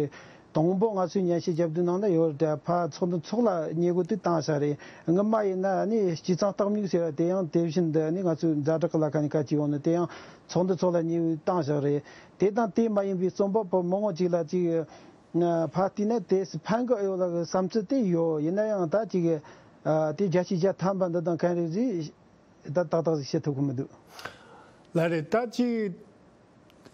དང་པོ་ང་ཚོའི་ཉན་ཞིབ་རྒྱབ་དུས་ནང་ན་ཡོད་རེད། ཕ་ཚོགས་འདུ་ཚོགས་ལ་ཉེ་གི་དུས་བཏང་ས་རེད། སྔོན་མ་ཡིན་ན་ནི་སྤྱི་ཚང་རྟགས་མིག་ཟེར་བ་དེ་ཡང་དེ་བཞིན་དུ་ནི་ང་ཚོའི་ཛ་དྲག་གི་ལ་ཁ་ནས་ཁ་ཅིག་ཡོང་ནི་དེ་ཡང་ཚོགས་འདུ་ཚོགས་ལ་ཉེ་བའི་བཏང་ས་རེད། དེ་དང་དེ་མ་ཡིན་པའི་རྩོམ་པ་པོ་མང་བོ་ཅིག་ལ་ཅིག་ཕ་བལྟས་ན་དེ་ཕན་གི་ཡོད་ལ་གི་བསམ་ཚུལ་དེ་ཡོད། ཡིན་ན་ཡང་ད་ཅིག་ཨ་དེ་བརྒྱ་ཆའི་བརྒྱ་ཐམ་པ་འདི་དང་ག་རེ་རེད། ད་ཏག་ཏག་ཞིག་བཤད་ཐུབ་ཀྱི་མི་འདུག་ལགས་རེད། ད་ཅིག་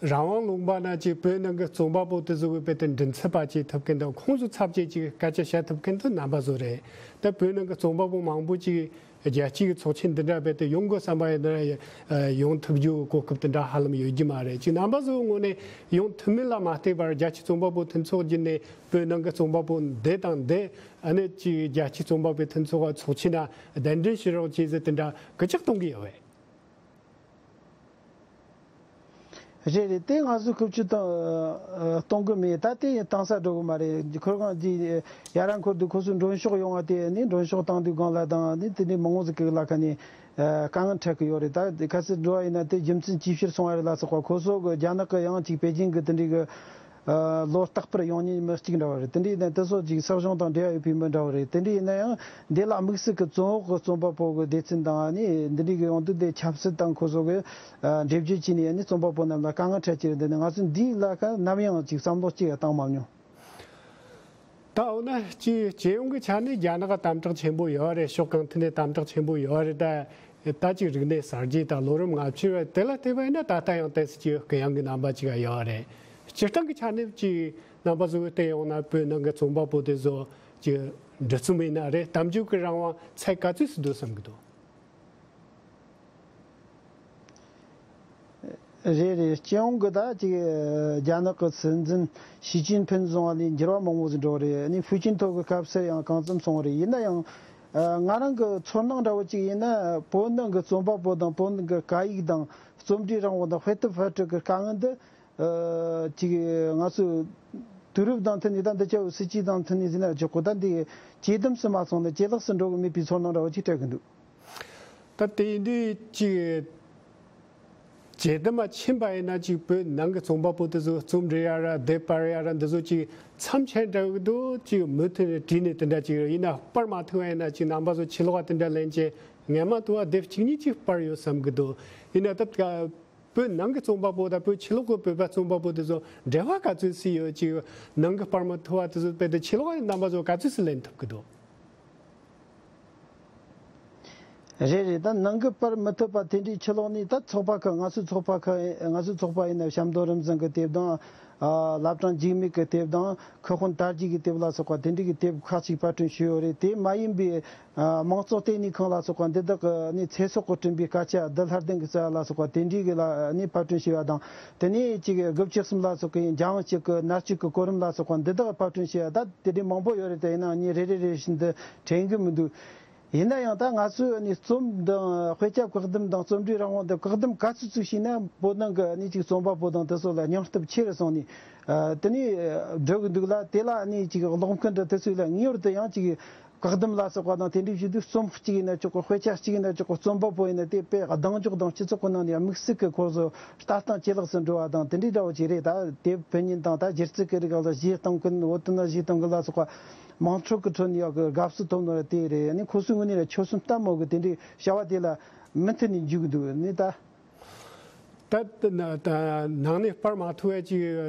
རང་དབང་ལུང་པ་ན་ཅིག་བོད་ནང་གི་རྩོམ་པ་པོ་དེ་ཚོ་གི་དཔེ་དེ་མགྲིན་ཚབ་པ་ཅིག་ཐུབ་མཁན་དང་། ཁོང་ཚོ་ཚབ་བྱེད་ཅིག་སྐད་ཆ་བཤད་ཐུབ་མཁན་དེ་རྣམ་པ་ཚོ་རེད། ད་བོད་ནང་གི་རྩོམ་པ་པོ་མང་པོ་ཅིག་རྒྱལ་སྤྱིའི་ཚོགས་ཆེན་འདི་འདྲ་རྦད་དེ་ཡོང་དགོས་བསམ་པ་ཡིན་ན་ཡོང་ཐུབ་རྒྱུ་གོ་སྐབས་དེ་འདྲ་ཧ་ལམ་ཡོད་རྒྱུ་མ་རེད། ཅིག་རྣམ་པ་ཚོའི་ངོས་ནས་ཡོང་ཐུབ་མིན་ལ་མ་ལྟོས་པར། རྒྱལ་སྤྱིའི་རྩོམ་པ་པོ་མཐུན་ཚོགས་བརྒྱུད་ནས་བོད་ནང་གི་རྩོམ་པ་པོ་འདི་དང་འདི་ཨ་ནི་ཅིག་རྒྱལ་སྤྱིའི་རྩོམ་པ་པོའི་མཐུན་ཚོགས་ཚོགས་ཆེན་ན་གདན་འདྲེན་ཞུ་རོགས་བྱས་ཟེར་དེ་འདྲ་སྐུལ་ལྕག་གཏོང་གི་ཡོད་པས། རེད་རེད། དེ་ང་ཚོས་ཁུ་བྱུག་གཏོང་གཏོང་གི་མེད། ད་དེ་བཏང་ས་འགྲོ་གི་མ་རེད། ཁོ་རང་གི་ཡ་ར་འཁོར་དུས་ཁོ་ཚོས་མགྲོན་ཤོག་ཡོང་བ་དེ་ནི་མགྲོན་ཤོག་བཏང་དུས་སྒང་ལ་དང་ནི་དེ་ནས་མང་བོ་ཟིག་གི་ལ་ཁ་ནས་དཀའ་ངལ་འཕྲད་གི་ཡོད་རེད། ད་གལ་སྲིད་འགྲོ་བ་ཡིན་ན་དེ་རྒྱུ་མཚན་ཅིའི་ཕྱིར་སོང་བ་རེད་ལ་སོགས་པ། ཁོ་ཚོ་གི་རྒྱ་ནག་གི་ཡང་ཅིག་པེ་ཅིང་གི་དེ་འདྲའི་གི་ལོ་རྟག་པར་ཡོང་མཁན་མི་གཅིག་འདྲ་བ་རེད། དེ་འདྲ་ཡིན་ན་དེ་ཚོ་ཅིག་སྲིད་གཞུང་དང་འབྲེལ་བ་ཡོད་པའི་མི་འདྲ་བ་རེད། དེ་འདྲ་ཡིན་ན་ཡང་འདི་ལ་དམིགས་བསལ་གྱི་བཙོན་འོག་གི་རྩོམ་པ་པོ་གི་སྡེ་ཚན་དང་ནི་འདི་འདྲའི་གི་ཡོང་དུས་དེ་ཆབ་སྲིད་དང་ཁོ་ཚོ་གི་འབྲེལ་བརྗོད་བྱས་ནས་ནི་རྩོམ་པ་པོ་རྣམས་ལ་དཀའ་ངལ་འཕྲད་ཀྱི་རེད། འདི་ནི་ང་ཚོས་འདིའི་ལ་ཁ་ནམ་ཡང་ཅིག་བསམ་བློ་གཅིག་ཡང་བཏང་མ་མྱོང་། ད་འོ་ན་ཅིག་སྤྱི་ཡོངས་ཀྱི་ཆ་ནས་རྒྱ་ནག་ག་དམ་དྲག་ཆེན་པོ་ཡོད་རེད། ཕྱོགས་གང་ཐད་ནས་དམ་དྲག་ཆེན་པོ་ཡོད་རེད། ད་ད་ཅིག་རིག་གནས་གསར་བརྗེ་དང་ལོ་རིམ་ལྔ་བཅུ་བ་དེ་ལ་བལྟས་པ་ཡིན་ན་ད་ལྟ་ཡང་ཏོག་ཙམ་ཅིག་གུ་ཡངས་ཀྱི་རྣམ་པ་ཅིག་ཡོད་རེད། སྤྱིར་བཏང་གི་ཆ་ནས་ཅིག་རྣམ་པ་ཚོ་གི་བལྟས་ཡོང་ན་བོད་ནང་གི་རྩོམ་པ་པོ་དེ་ཚོ་ཅིག་འབྲི་རྩོམ་ཡིན་ན་རེད། གཏམ་བརྗོད་ཀྱི་རང་དབང་ཚད་ག་ཚོད་ཙམ་འདུག་བསམ་གི་འདུག་རེད་རེད། སྤྱི་ཡོངས་ཀྱི་ད་ཅིག་རྒྱ་ནག་གི་སྲིད་འཛིན་ཞི་ཅིན་ཕིན་བཟུང་བ་ལས་འགྱུར་བ་མང་པོ་ཟིག་འགྲོ་བ་རེད། ཨ་ནི་ཧྥུ་ཅིན་ཐོ་གི་སྐབས་སུ་ཡང་གང་འཚམ་སོང་བ་རེད། ཡིན་ན་ཡང་ཨ་ང་རང་གི་ཚོར་སྣང་འདྲ་བོ་ཅིག་ཡིན་ན། བོད་ནང་གི་རྩོམ་པ་པོ་དང་བོད་ནང་གི་སྐད་ཡིག་དང་རྩོམ་འབྲིའི་རང་དབང་དང་། དཔེ་དེབ་དཔེ་སྐྲུན་གྱི་དཀའ་ངལ་འདི་ཨ་ཅིག་ང་ཚོས་དུས་རབས་དང་མཐུན་ནས། ད་འདི་ཆ་སྲིད་ཇུས་དང་མཐུན་ནས་ཟེར་ན་ཆོག་གོ། ད་འདི་ཇེ་དམ་སུ་མ་སོང་ན་ཇེ་ལེགས་སུ་འགྲོ་གི་མེད་པའི་ཚོར་སྣང་འདྲ་བོ་ཅིག་སྤྲད་གི་འདུག་ད་དེ་ཡིན་དུས་ཅིག་ཇེ་དམ་མ་ཕྱིན་པ་ཡིན་ན། ཅིག་བོད་ནང་གི་རྩོམ་པ་པོ་དེ་ཚོ་རྩོམ་འབྲི་ཡ་ར་དེབ་དཔར་ཡ་ར་འདི་ཚོ་ཅིག་མཚམས་ཆད་འགྲོ་གི་འདུག་ཅིག་མུ་མཐུད་ནས་བྲིས་ནས་དེ་འདྲ་ཅིག་ཡིན་ན་དཔར་མ་ཐུབ་པ་ཡིན་ན། ཅིག་རྣམ་པ་ཚོ་ཕྱི་ལོགས་དེ་འདྲ་ལེན་བྱས་ངས་མ་ཐུབ་པ་དེབ་གཅིག་གཉིས་ཅིག་དཔར་ཡོད་བསམ་གི་འདུག་ཡིན་ན་ད་ག་བོད་ནང་གི་རྩོམ་པ་པོ་དང་བོད་ཕྱི་ལོགས་ཀྱི་བོད་པ་རྩོམ་པ་པོ་དེ་ཚོ་འབྲེལ་བ་ག་ཚོད་སུ་ཡོད་ཅིག་ནང་གི་པར་མ་ཐུབ་པ་དེ་ཚོ་དཔེ་དེ་ཕྱི་ལོགས་ཀྱི་རྣམ་པ་ཚོ་ག་ཚོད་སུ་ལེན་ཐུབ་ཀྱི་འདུག་རེད་རེད། ད་ནང་གི་པར་མི་ཐུབ་པ་དེ་འདྲའི་ཕྱི་ལོགས་ནས་ད་ཚོགས་པ་ཁག་ང་ཚོའི་ཚོགས་པ་ཁག་ང་ཚོའི་ཚོགས་པ་ཡིན་ན་བྱམས་སྡོད་རིམ་བཟང་གི་དེབ་དང་། ཨ། བླ་བྲང་འཇིགས་མེད་ཀྱི་དེབ་དང་ཁུ་དཔོན་དར་རྒྱས་ཀྱི་དེབ་ལ་སོགས་པ་དེ་འདྲའི་གི་དེབ་ཁག་ཅིག་པར་སྐྲུན་ཞུས་ཡོད་རེད། དེ་མ་ཡིན་པའི་ཨ། མང་གཙོ་ལྟེ་གནས་ཁང་ལ་སོགས་པ་འདི་དག་གི་ནས་ཚེ་སྲོག་གིས་བསྐྲུན་པའི་སྐད་ཆ་བདུད་ལྷ་ལྡན་གྱི་རྩ་བ་ལ་སོགས་པ་དེ་འདྲའི་གི་ལ་ནས་པར་སྐྲུན་བྱས་པ་དང་། དེ་ནས་ཅིག་དགུ་བཅུ་གསུམ་ལ་སོགས་ཀྱི་འཇམ་དབྱངས་སྐྱིད་ཀྱི་མནར་གཅོད་ཀྱི་གོ་རིམ་ལ་སོགས་པ་འདི་དག་པར་སྐྲུན་བྱས་པ་ད་དེ་འདྲའི་མང་པོ་ཡོད་རེད། དེ་ཡིན་ནའང་ངས་རེ་རེ་རེ་བཞིན་དུ་དྲན་གི་མི་འདུག་ཡིན་ན་ཡང་ད་ང་ཚོས་ནི་རྩོམ་དང་དཔེ་ཆ་བཀག་སྡོམ་དང་རྩོམ་འབྲིའི་རང་དབང་དང་བཀག་སྡོམ་ག་ཚོད་ཅིག་བྱས་ན་བོད་ནང་གི་ནི་ཅིག་རྩོམ་པ་པོ་དང་དེ་ཚོ་ལ་སྙིང་སྟོབས་ཆེ་རུ་སོང་ནས་ཨ། དེ་ནས་འགྲོ་གི་འདུག་ལ། དེ་ལ་ནི་ཅིག་སློབ་མཁན་འདྲ་དེ་ཚོ་ལ་ངེས་པར་དུ་ཡང་ཅིག་བཀག་སྡོམ་ལ་སོགས་པ་དང་དེ་འདྲའི་བྱེད་དུས་རྩོམ་གཅིག་ཡིན་ན་ཆོག་གི། དཔེ་ཆ་གཅིག་ཡིན་ན་ཆོག་གི། རྩོམ་པ་པོ་ཡིན་ན་དེ་དཔེ་གདེང་འཇོག་དང་སྤྱི་ཚོགས་ཀྱི་ནང་ནས་དམིགས་བསལ་གྱི་ཁོ་ཚོ་ལྟ་སྟངས་ཇེ་ལེགས་སུ་འགྲོ་བ་དང་དེ་འདྲའི་འདྲ་བོ་ཅིག་རེད། ད་དེབ་ཕུལ་མཁན་དང་ད་སྒྱུ་རྩལ་གྱི་རིགས་ལ་གཞས་གཏོང་མཁན། བོད་དོན་ལ་གཞས་གཏོང་མཁན་ལ་སོགས་པ། དམངས་ཁྲོད་ཀྱི་ཁྲོད་ནས་ཡག་གི་དགའ་བསུ་ཐོབ་ནོ་ར་དེ་རེད། ཨ་ནི་ཁོ་ཚོའི་ངོས་ནས་ར་ཆོད་སེམས་གཏམ་མོ་གི་དེ་འདྲའི་བྱ་བ་དེ་ལ་མུ་མཐུད་ནས་འཇུག་གི་འདུག་ནི་ད། ད་ད་ནང་ནས་པར་མ་ཐུབ་པ་ཅིག་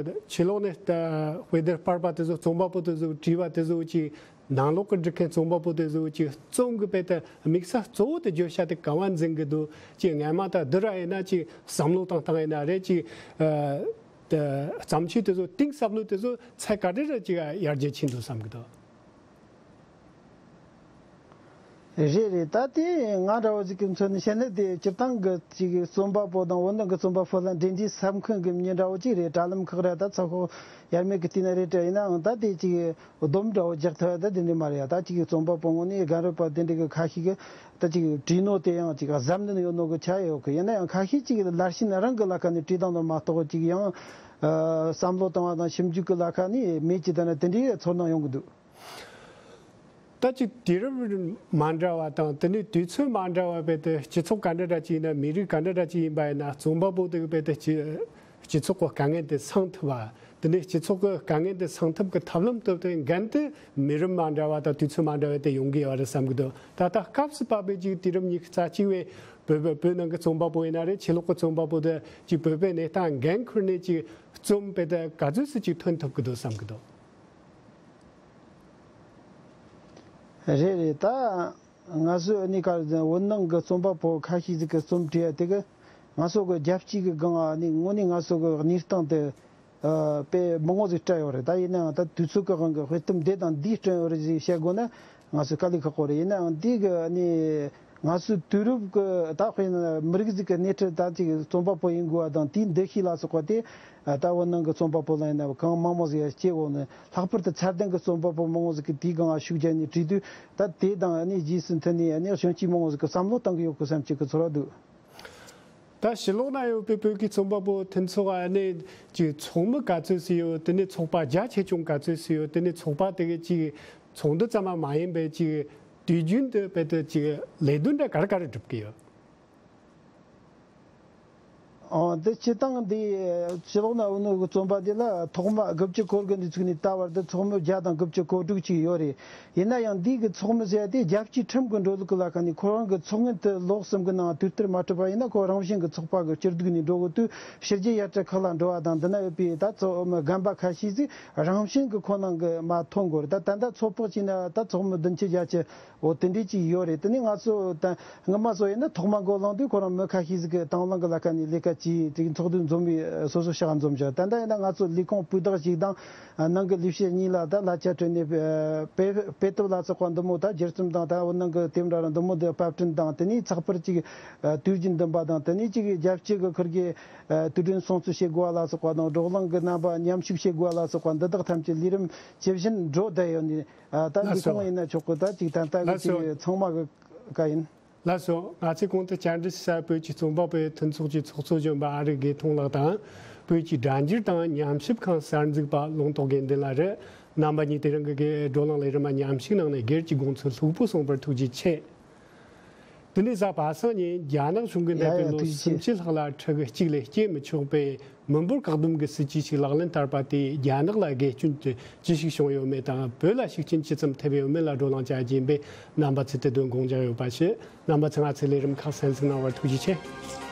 ཕྱི་ལོགས་ནས་ད་དཔེ་དེབ་པར་པ་དེ་ཚོ་རྩོམ་པ་པོ་དེ་ཚོ་བྲིས་པ་དེ་ཚོ་ཅིག་ནང་ལོགས་ཀྱི་འབྲི་མཁན་རྩོམ་པ་པོ་དེ་ཚོ་ཅིག་རྩོམ་གི་དཔེ་ད་དམིགས་ས་གཙོ་བོ་དེ་བརྗོད་བྱ་དེ་ག་བ་འཛིན་གི་འདུག་ཅིག་སྔ་མ་ད་བསྡུར་བ་ཡིན་ན་ཅིག་བསམ་བློ་བཏང་སྟངས་ཡིན་ན་རེད། ཅིག་ཨ། ད་བརྩམས་ཆོས་དེ་ཚོ་གཏིང་ཟབ་ལོས་དེ་ཚོ་ཚད་ག་འདྲ་རེ་ཅིག་ཡར་རྒྱས་ཕྱིན་འདུག་བསམ་གི་འདུག་རེད་རེད། ད་དེ་ང་འདྲ་བོ་ཅིག་གི་མཚོན་ནས་བཤད་ན་དེ་སྤྱིར་བཏང་གི་ཅིག་རྩོམ་པ་པོ་དང་བོད་ནང་གི་རྩོམ་པ་པོ་ལ་འབྲེལ་འདྲིས་ཟབ་མཁན་གི་མི་འདྲ་བོ་ཅིག་རེད། དྲ་ལམ་ཁག་ར་ད་ཚོགས་ཁག་ཡར་མེད་གི་དུས་ན་རེད་དྲ། ཡིན་ནའང་ད་དེ་ཅིག་སྡོམ་འདྲ་བོ་རྒྱག་ཐུབ་ཡ་ད་དེ་འདྲ་མ་རེད་ཡ། ད་ཅིག་རྩོམ་པ་པོ་ངོས་ནས་རྒན་རབས་པ་དེ་འདྲ་གི་ཁ་ཤས་གི་ད་ཅིག་བྲིས་ནོ་དེ་ཡང་ཅིག་གཟབ་ནན་ཡོད་ནོ་གི་ཆ་ཡོད་གི། ཡིན་ན་ཡང་ཁ་ཤས་ཅིག་ལར་ཕྱིན་རང་གི་ལ་ཁ་ནས་བྲིས་བཏང་ནོ་མ་གཏོགས་ཅིག་ཡང་ཨ་བསམ་བློ་བཏང་བ་དང་ཞིབ་འཇུག་གི་ལ་ཁ་ནས་མེད་ཅིག་ད་ན་དེ་འདྲའི་ཚོར་སྣང་ཡོང་གི་འདུག་ད་ཅིག་དུས་རབས་མ་འདྲ་བ་དང་དེ་ནས་དུས་ཚོད་མ་འདྲ་བ་བས་ཏེ་སྤྱི་ཚོགས་ག་འདྲ་འདྲ་ཅིག་ཡིན་ན། མི་རིགས་ག་འདྲ་འདྲ་ཅིག་ཡིན་པ་ཡིན་ན། རྩོམ་པ་པོ་དེ་བས་ཏེ་སྤྱི་སྤྱི་ཚོགས་ཀྱི་དཀའ་ངལ་དེ་སེལ་ཐུབ་པ། དེ་ནས་སྤྱི་ཚོགས་ཀྱི་དཀའ་ངལ་དེ་སེལ་ཐབས་ཀྱི་ཐབས་ལམ་སྟོབས་དེ་འགན་དེ་མི་རབས་མ་འདྲ་བ་དང་དུས་ཚོད་མ་འདྲ་བས་ཏེ་ཡོང་གི་ཡོད་རེད་བསམ་གི་འདུག་ད་ལྟ་སྐབས་སུ་བབས་པའི་ཅིག་དུས་རབས་ཉི་ཤུ་རྩ་གཅིག་པའི་བོད་བོད་བོད་ནང་གི་རྩོམ་པ་པོ་ཡིན་ན་རེད། ཕྱི་ལོགས་ཀྱི་རྩོམ་པ་པོ་དེ་ཅིག་བོད་པའི་གནས་སྟངས་འགན་ཁུར་ནས་ཅིག་རྩོམ་དཔེ་དེ་ག་ཚོད་སུ་ཅིག་ཐོན་ཐུབ་གི་འདུག་བསམ་གི་འདུག་རེད་རེད། ད་ང་ཚོའི་ཨ་ནི་ག་བོད་ནང་གི་རྩོམ་པ་པོ་ཁ་ཤས་ཟིག་གི་རྩོམ་བྲིས་ཡ་དེ་གི་ང་ཚོ་གི་རྒྱལ་སྤྱིའི་གི་སྒང་ཨ་ནི་དངོས་གནས་ང་ཚོ་གི་གནས་སྟངས་དེ་ཨ་དཔེ་མང་བོ་ཟིག་སྤྲད་ཡོད་རེད། ད་ཡིན་ནའང་ད་དུས་ཚོད་ཀྱི་དབང་གིས་དཔེ་དེབ་འདི་དང་འདི་སྤྲད་ཡོད་རེད་ཟེར་བཤད་དགོས་ན་ང་ཚོ་དཀའ་ལས་ཁག་པོ་རེད། ཡིན་ནའང་འདི་གི་ཨ་ནི་ང་ཚོའི་དུས་རབས་ཀྱི་ད་དཔེར་ན་མི་རིགས་ཟིག་གི་སྣེ་ཁྲིད་ད་ཅིག་རྩོམ་པ་པོ་ཡིན་དགོས་པ་དང་དེའི་འདུ་ཤེས་ལ་སོགས་པ་དེ་ཨ་ད་བོད་ནང་གི་རྩོམ་པ་པོ་ལ་ཡིན་ན་གང་མང་མང་ཟིག་ཡ་སྐྱེ་འོང་ནི། ལྷག་པར་དུ་ཚད་ལྡན་གྱི་རྩོམ་པ་པོ་མང་བོ་ཟིག་གིས་དེའི་སྒང་ལ་ཤུགས་རྒྱག་ནས་བྲིས་དུས་ད་དེ་དང་ཨ་ནི་རྗེས་སུ་མཐུད་ནས་ཨ་ནི་གཞོན་སྐྱེས་མང་བོ་ཟིག་གིས་བསམ་བློ་བཏང་གི་ཡོད་དགོས་བསམ་གྱི་གི་ཚོར་བ་འདུག་ད་ཕྱི་ལོགས་ན་ཡོད་པའི་བོད་ཀྱི་རྩོམ་པ་པོ་མཐུན་ཚོགས་ཨ་ནི་ཀྱི་ཚོགས་མི་ག་ཚོད་སུ་ཡོད། དེ་ནས་ཚོགས་པ་རྒྱ་ཆེ་ཆུང་ག་ཚོད་སུ་ཡོད། དེ་ནས་ཚོགས་པ་དེ་གའི་ཀྱི་ཚོགས་འདུ་ཙམ་མ་མ་ཡིན་པའི་ཀྱི་དུས་རྒྱུན་དུ་དཔེ་དེ་ཀྱི་ལས་དོན་འདྲ་ག་རེ་ག་རེ་སྒྲུབ་ཀྱི་ཡོད། ཨོ་འདི་སྤྱི་བཏང་འདི་ཕྱི་ལོགས་ན་ཡོད་ནོ་གི་རྩོམ་པ་འདི་ལ་ཐོག་མ་དགུ་བཅུ་གོ་དགུ་འདི་ཚུགས་ནས་ད་བར་དུ་ཚོགས་མི་བརྒྱ་དང་དགུ་བཅུ་གོ་དྲུག་ཅིག་ཡོད་རེད། ཡིན་ན་ཡང་འདི་གི་ཚོགས་མི་ཟེར་ཡ་དེ་རྒྱལ་སྤྱིའི་ཁྲིམས་ཀྱི་འགྲོ་ལུགས་ཀྱི་ལ་ཁ་ནས་ཁོ་རང་གི་ཚོགས་ངན་དུ་ལོ་གསུམ་གྱི་ནང་དུས་ལྟར་མ་གྲུབ་པ་ཡིན་ན་ཁོ་རང་བཞིན་གྱི་ཚོགས་པ་གི་སྐྱིད་སྡུག་ནས་འགྲོ་གི་དུས་ཕྱི་རྒྱལ་ཡར་དྲག་ཁག་ལ་འགྲོ་བ་དང་འདི་ན་ཡོད་པའི་ད་ཚོགས་མི་རྒན་པ་ཁ་ཤས་ཟིག་རང་བཞིན་གྱི་ཁོ་ནང་གི་མ་ཐོན་དགོས་རེད། ད་ད་ལྟ་ཚོད་དཔག་བྱས་ན་ད་ཚོགས་མི་བདུན་ཅུ་བརྒྱད་ཅུ། འོ་དེ་འདྲས་ཅིག་ཡོད་རེད། དེ་ནས་ང་ཚོ་ད་སྔ་མ་ཚོ་ཡིན་ན་ཐོག་མ་འགོ་བླངས་དུས་ཁོ་རང་མི་ཁ་ཤས་ཟིག་གིས་དང་བླངས་ཀྱི་ལ་ཁ་ནས་ལས་ཀ་བྱས་དེ་ཚོགས་འདུ་འཛོམས་པའི་སོ་སོ་ཕྱག་འཛོམས་བྱས། ད་ལྟ་ཡིན་ན་ང་ཚོ་ལས་ཁུངས་སྤུས་དག་ཅིག་དང་ནང་གི་ལས་བྱེད་གཉིས་ལ་ད་གླ་ཆ་སྤྲོད་ནས་དཔེ་དཔེ་དེབ་ལ་སོགས་པ་འདི་མོ་ད་སྒྱུ་རྩོམ་དང་ད་འོ་ནང་གི་དེབ་འདྲ་ར་འདི་མོ་འདི་པར་སྐྲུན་དང་དེ་ནས་ཚགས་པར་ཅིག་དུས་རྒྱུན་འདོན་པ་དང་དེ་ནས་ཅིག་རྒྱལ་སྤྱི་གི་ཁུར་གྱི་དུས་དྲན་སྲུང་བརྩི་བྱེད་དགོས་པ་ལ་སོགས་པ་དང་བགྲོ་གླེང་གི་རྣམ་པ་མཉམ་ཞུགས་བྱེད་དགོས་པ་ལ་སོགས་པ་འདི་དག་ཐམས་ཅད་ལས་རིམ་ཇི་བཞིན་འགྲོ་བསྡད་ཡོད་ནས། ཨ། ད་ལགས་ལས་སོ། ཁུངས་ཡིན་ན་ཆོག་གི། ད་ཅིག་ད་ལྟ་གི་ལགས་སོ། ཅིག་ཚང་མ་གི་བཀའ་ཡིན། ལགས་སོ། ང་ཚོས་གོང་དུ་བཅར་འདྲི་ཞུས་པའི་བོད་ཀྱི་རྩོམ་པ་པོའི་མཐུན་ཚོགས་ཀྱི་ཚོགས་གཙོ་གཞོན་པ་ཨ་རིག་དགེ་མཐོང་ལགས་དང་། བོད་ཀྱི་སྒྲ་འགྱུར་དང་ཉམས་ཞིབ་ཁང་གསར་འཛུགས་པ་ལུང་རྟོགས་དགེ་འདུན་ལགས་རེད། རྣམ་པ་གཉིས་དེ་རིང་གི་བགྲོ་གླེང་ལས་རིམ་མ་མཉམ་ཞུགས་གནང་ནས་སྒེར་གྱི་དགོངས་ཚུལ་ལྷུག་པོ་གསུངས་པར་ཐུགས་རྗེ་ཆེ། དེ་ནས་གཟའ་པ་སངས་ཉིན་རྒྱ་ནག་གཞུང་གིས་འདས་པའི་ལོ་ཡ་ཡ་ཐུགས་རྗེ་ཆེ། སུམ་ཅུ་ལྷག་ལ་ཕྲུ་གུ་གཅིག་ལས་སྐྱེ་མི་ཆོག་པའི་མི་འབོར་བཀག་སྡོམ་གྱི་སྲིད་ཇུས་ཤིག་ལག་ལེན་བསྟར་པ་དེས་རྒྱ་ནག་ལ་དགེ་སྐྱོན་ཅི་ཞིག་བྱུང་ཡོད་མེད་དང་བོད་ལ་ཤུགས་རྐྱེན་ཅི་ཙམ་ཐེབས་ཡོད་མེད་ལ་བགྲོ་གླེང་བྱ་རྒྱུ་ཡིན་པས་རྣམ་པ་ཚོས་དེ་དོན་དགོངས་འཇགས་ཡོད་པ་ཞུ། རྣམ་པ་ཚོས་ང་ཚོའི་ལས་རིམ་ཁག་གསན་གཟིགས་གནང་བར་ཐུགས་རྗེ་ཆེ།